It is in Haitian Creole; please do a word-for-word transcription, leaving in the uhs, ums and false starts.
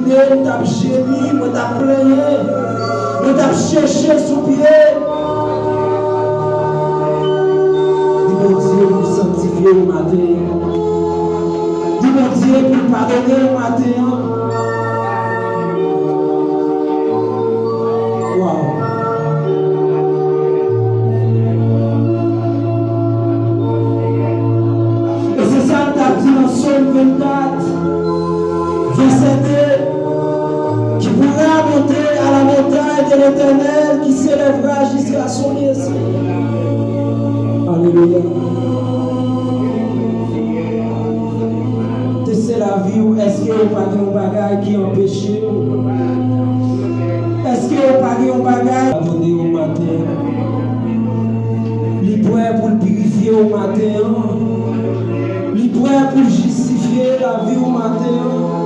M t ap jemi, mwen t ap plenyen, mwen t ap chèche sou pye. Di Bondye pou l sanktifye w maten an. Di Bondye pou l padone w maten an. Waw. E se sa l t ap di nan Sòm vennkat, vèsè de, qui pourra monter à la montagne de l'Éternel, qui s'élèvera jusqu'à son lieu saint. Alelouya. Teste lavi w, èske w pa gen yon bagay ki anpeche w? Èske w pa gen yon bagay? Padone w maten an. Li prè pou l pirifye w maten an. Li prè pou l jistifye lavi w maten an.